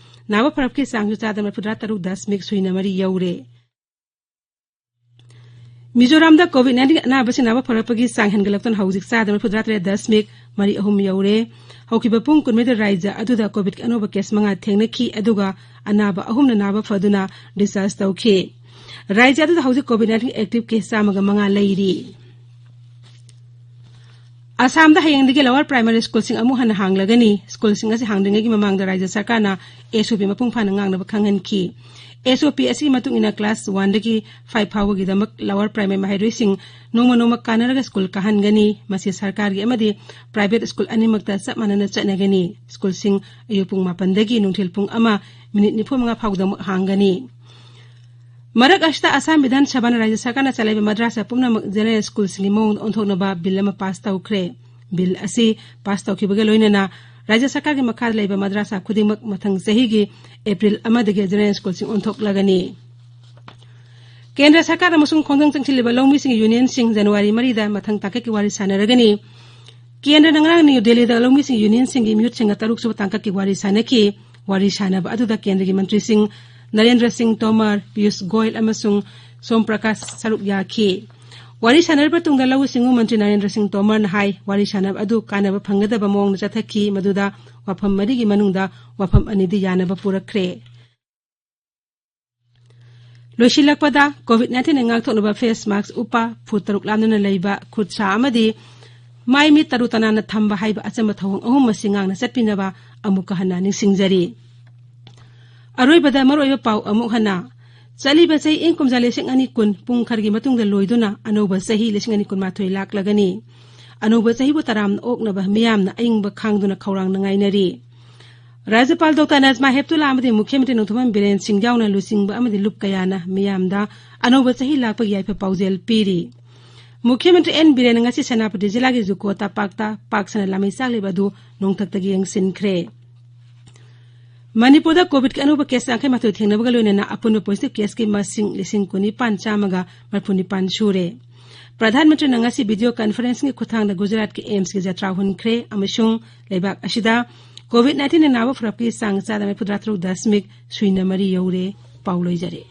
ꯅꯥꯕ ꯐꯔꯛꯀꯤ ꯆꯥꯡꯁꯨ ꯆꯥꯗ ꯃꯔꯤꯐꯨꯇꯔꯥ ꯇꯔꯨꯛ ꯗꯁꯃꯤꯛ ꯁꯨꯏꯅ ꯃꯔꯤ ꯌꯧꯔꯦ꯫ ꯃꯤꯖꯣꯔꯥꯝꯗ COVID nineteen ꯑꯅꯥꯕꯁꯤꯡ ꯅꯥꯕ ꯐꯔꯛꯄꯒꯤ ꯆꯥꯡ ꯍꯦꯟꯒꯠꯂꯛꯇꯨꯅ ꯍꯧꯖꯤꯛ ꯆꯥꯗ ꯃꯔꯤꯐꯨꯇꯔꯥ ꯇꯔꯦꯠ ꯗꯁꯃꯤꯛ ꯃꯔꯤ ꯑꯍꯨꯝ ꯌꯧꯔꯦ꯫ ꯍꯧꯈꯤꯕ ꯄꯨꯡ ꯀꯨꯟꯃꯔꯤꯗ ꯔꯥꯏꯖ꯭ꯌ ꯑꯗꯨꯗ COVID ꯑꯅꯧꯕ case ꯃꯉꯥ ꯊꯦꯡꯅꯈꯤ, ꯑꯗꯨꯒ ꯑꯅꯥꯕ ꯑꯍꯨꯝꯅ ꯅꯥꯕ ꯐꯗꯨꯅ discharge ꯇꯧꯈꯤ꯫ ꯔꯥꯏꯖ꯭ꯌ ꯑꯗꯨꯗ ꯍꯧꯖꯤꯛ COVID nineteen active case ꯆꯥꯝꯃꯒ ꯃꯉꯥ ꯂꯩꯔꯤ꯫ ꯑꯁꯥꯝꯗ ꯍꯌꯦꯡꯗꯒꯤ lower primary schoolꯁꯤꯡ ꯑꯃꯨꯛ ꯍꯟꯅ ꯍꯥꯡꯂꯒꯅꯤ꯫ Schoolꯁꯤꯡ ꯑꯁꯤ ꯍꯥꯡꯗ꯭ꯔꯤꯉꯩꯒꯤ ꯃꯃꯥꯡꯗ ꯔꯥꯏꯖ꯭ꯌ ꯁꯔꯀꯥꯔꯅ SOP ꯃꯄꯨꯡ ꯐꯥꯅ ꯉꯥꯛꯅꯕ ꯈꯪꯍꯟꯈꯤ꯫ SOP ꯑꯁꯤꯒꯤ ꯃꯇꯨꯡ ꯏꯟꯅ class oneꯗꯒꯤ five ꯐꯥꯎꯕꯒꯤꯗꯃꯛ lower primary ꯃꯍꯩꯔꯣꯏꯁꯤꯡ ꯅꯣꯡꯃ ꯅꯣꯡꯃ ꯀꯥꯟꯅꯔꯒ school ꯀꯥꯍꯟꯒꯅꯤ꯫ ꯃꯁꯤ ꯁꯔꯀꯥꯔꯒꯤ ꯑꯃꯗꯤ private school ꯑꯅꯤꯃꯛꯇ ꯆꯞ ꯃꯥꯟꯅꯅ ꯆꯠꯅꯒꯅꯤ꯫ Schoolꯁꯤꯡ ꯑꯌꯨꯛ ꯄꯨꯡ ꯃꯥꯄꯟꯗꯒꯤ ꯅꯨꯡꯊꯤꯜ ꯄꯨꯡ ꯑꯃ minute ꯅꯤꯐꯨ ꯃꯉꯥ ꯐꯥꯎꯕꯗꯃꯛ ꯍꯥꯡꯒꯅꯤ꯫ ꯃꯔꯛ ꯑꯁꯤꯗ ꯑꯁꯥꯝ ꯕꯤꯙꯥꯟ ꯁꯚꯥꯅ ꯔꯥꯖ꯭ꯌ ꯁꯔꯀꯥꯔꯅ ꯆꯂꯥꯏꯕ ꯃꯗ꯭ꯔꯥꯁꯥ ꯄꯨꯝꯅꯃꯛ general schoolꯁꯤꯡꯒꯤ ꯃꯑꯣꯡꯗ ꯑꯣꯟꯊꯣꯛꯅꯕ bill ꯑꯃ pass ꯇꯧꯈ꯭ꯔꯦ꯫ Bill ꯑꯁꯤ pass ꯇꯧꯈꯤꯕꯒ ꯂꯣꯏꯅꯅ ꯔꯥꯖ꯭ꯌ ꯁꯔꯀꯥꯔꯒꯤ ꯃꯈꯥꯗ ꯂꯩꯕ ꯃꯗ꯭ꯔꯥꯁꯥ ꯈꯨꯗꯤꯡꯃꯛ ꯃꯊꯪ ꯆꯍꯤꯒꯤ April ꯑꯃꯗꯒꯤ general schoolꯁꯤꯡ ꯑꯣꯟꯊꯣꯛꯂꯒꯅꯤ꯫ ꯀꯦꯟꯗ꯭ꯔ ꯁꯔꯀꯥꯔ ꯑꯃꯁꯨꯡ ꯈꯣꯡꯖꯪ ꯆꯪꯁꯤꯜꯂꯤꯕ ꯂꯧꯃꯤꯁꯤꯡꯒꯤ unionꯁꯤꯡ January ꯃꯔꯤꯗ ꯃꯊꯪ ꯇꯥꯡꯀꯛꯀꯤ ꯋꯥꯔꯤ ꯁꯥꯟꯅꯔꯒꯅꯤ꯫ ꯀꯦꯟꯗ꯭ꯔꯅ ꯉꯔꯥꯡ ꯅ꯭ꯌꯨ ꯗꯦꯜꯂꯤꯗ ꯂꯧꯃꯤꯁꯤꯡ unionꯁꯤꯡꯒꯤ ꯃꯤꯍꯨꯠꯁꯤꯡꯒ ꯇꯔꯨꯛꯁꯨꯕ ꯇꯥꯡꯀꯛꯀꯤ ꯋꯥꯔꯤ ꯁꯥꯟꯅꯈꯤ꯫ ꯋꯥꯔꯤ ꯁꯥꯟꯅꯕ ꯑꯗꯨꯗ ꯀꯦꯟꯗ꯭ꯔꯒꯤ ꯃꯟꯇ꯭ꯔꯤꯁꯤꯡ ꯅꯔꯦꯟꯗ꯭ꯔ ꯁꯤꯡ ꯇꯣꯃꯔ, ꯄꯤꯌꯨꯁ ꯒꯣꯌꯜ ꯑꯃꯁꯨꯡ ꯁꯣꯝ ꯄ꯭ꯔꯀꯥꯁ ꯁꯔꯨꯛ ꯌꯥꯈꯤ꯫ ꯋꯥꯔꯤ ꯁꯥꯟꯅꯔꯕ ꯃꯇꯨꯡꯗ ꯂꯧꯎ ꯁꯤꯡꯎ ꯃꯟꯇ꯭ꯔꯤ ꯅꯔꯦꯟꯗ꯭ꯔ ꯁꯤꯡ ꯇꯣꯃꯔꯅ ꯍꯥꯏ, ꯋꯥꯔꯤ ꯁꯥꯟꯅꯕ ꯑꯗꯨ ꯀꯥꯟꯅꯕ ꯐꯪꯒꯗꯕ ꯃꯑꯣꯡꯗ ꯆꯠꯊꯈꯤ, ꯃꯗꯨꯗ ꯋꯥꯐꯝ ꯃꯔꯤꯒꯤ ꯃꯅꯨꯡꯗ ꯋꯥꯐꯝ ꯑꯅꯤꯗꯤ ꯌꯥꯅꯕ ꯄꯨꯔꯛꯈ꯭ꯔꯦ꯫ ꯂꯣꯏꯁꯤꯜꯂꯛꯄꯗ, COVID nineteenꯅ ꯉꯥꯛꯊꯣꯛꯅꯕ face mask ꯎꯞꯄ, ꯐꯨꯠ ꯇꯔꯨꯛ ꯂꯥꯞꯅꯅ ꯂꯩꯕ, ꯈꯨꯠ ꯁꯥ ꯑꯃꯗꯤ ꯃꯥꯏ ꯃꯤꯠ ꯇꯔꯨ ꯇꯅꯥꯟꯅ ꯊꯝꯕ ꯍꯥꯏꯕ ꯑꯆꯝꯕ ꯊꯧꯑꯣꯡ ꯑꯍꯨꯝ ꯑꯁꯤ ꯉꯥꯛꯅ ꯆꯠꯄꯤꯅꯕ ꯑꯃꯨꯛꯀ ꯍꯟꯅ ꯅꯤꯡꯁꯤꯡꯖꯔꯤ꯫ ꯑꯔꯣꯏꯕꯗ ꯃꯔꯨꯑꯣꯏꯕ ꯄꯥꯎ ꯑꯃꯨꯛ ꯍꯟꯅ꯫ ꯆꯠꯂꯤꯕ ꯆꯍꯤ ꯏꯪ ꯀꯨꯝꯖꯥ ꯂꯤꯁꯤꯡ ꯑꯅꯤ ꯀꯨꯟ ꯄꯨꯡ ꯈꯔꯒꯤ ꯃꯇꯨꯡꯗ ꯂꯣꯏꯗꯨꯅ ꯑꯅꯧꯕ ꯆꯍꯤ ꯂꯤꯁꯤꯡ ꯑꯅꯤ ꯀꯨꯟꯃꯥꯊꯣꯏ ꯂꯥꯛꯂꯒꯅꯤ꯫ ꯑꯅꯧꯕ ꯆꯍꯤꯕꯨ ꯇꯔꯥꯝꯅ ꯑꯣꯛꯅꯕ ꯃꯤꯌꯥꯝꯅ ꯑꯏꯪꯕ ꯈꯥꯡꯗꯨꯅ ꯈꯧꯔꯥꯡꯅ ꯉꯥꯏꯅꯔꯤ꯫ ꯔꯥꯖ꯭ꯌꯄꯥꯜ ꯗꯣꯛꯇꯔ ꯅꯖꯃꯥ ꯍꯦꯞꯇꯨꯂꯥ ꯑꯃꯗꯤ ꯃꯨꯈ꯭ꯌ ꯃꯟꯇ꯭ꯔꯤ ꯅꯣꯡꯊꯣꯝꯕꯝ ꯕꯤꯔꯦꯟ ꯁꯤꯡ ꯌꯥꯎꯅ ꯂꯨꯆꯤꯡꯕ ꯑꯃꯗꯤ ꯂꯨꯞ ꯀꯌꯥꯅ ꯃꯤꯌꯥꯝꯗ ꯑꯅꯧꯕ ꯆꯍꯤ ꯂꯥꯛꯄꯒꯤ ꯌꯥꯏꯐ ꯄꯥꯎꯖꯦꯜ ꯄꯤꯔꯤ꯫ ꯃꯨꯈ꯭ꯌ ꯃꯟꯇ꯭ꯔꯤ ꯑꯦꯟ ꯕꯤꯔꯦꯟꯅ ꯉꯁꯤ ꯁꯦꯅꯥꯄꯇꯤ ꯖꯤꯂꯥꯒꯤ ꯖꯨꯀꯣ ꯇꯝꯄꯥꯛꯇ ꯄꯥꯛ ꯁꯟꯅ ꯂꯥꯃꯩ ꯆꯥꯛꯂꯤꯕ ꯑꯗꯨ ꯅꯣꯡꯊꯛꯇꯒꯤ ꯌꯦꯡꯁꯤꯟꯈ꯭ꯔꯦ꯫ ꯃꯅꯤꯄꯨꯔꯗ COVIDꯀꯤ ꯑꯅꯧꯕ case ꯌꯥꯡꯈꯩ ꯃꯥꯊꯣꯏ ꯊꯦꯡꯅꯕꯒ ꯂꯣꯏꯅꯅ ꯑꯄꯨꯟꯕ positive caseꯀꯤ ꯃꯁꯤꯡ ꯂꯤꯁꯤꯡ ꯀꯨꯟꯅꯤꯄꯥꯟ ꯆꯥꯝꯃꯒ ꯃꯔꯤꯐꯨ ꯅꯤꯄꯥꯟ ꯁꯨꯔꯦ꯫ ꯄ꯭ꯔꯙꯥꯟ ꯃꯟꯇ꯭ꯔꯤꯅ ꯉꯁꯤ video conferencingꯒꯤ ꯈꯨꯠꯊꯥꯡꯗ ꯒꯨꯖꯔꯥꯠꯀꯤ AIIMSꯀꯤ ꯖꯇ꯭ꯔꯥ ꯍꯨꯟꯈ꯭ꯔꯦ ꯑꯃꯁꯨꯡ ꯂꯩꯕꯥꯛ ꯑꯁꯤꯗ COVID nineteenꯅ ꯅꯥꯕ ꯐꯔꯛꯄꯒꯤ ꯆꯥꯡ ꯆꯥꯗ ꯃꯔꯤꯐꯨꯇꯔꯥ ꯇꯔꯨꯛ ꯗꯁꯃꯤꯛ ꯁꯨꯏꯅ ꯃꯔꯤ ꯌꯧꯔꯦ꯫ ꯄꯥꯎ ꯂꯣꯏꯖꯔꯦ꯫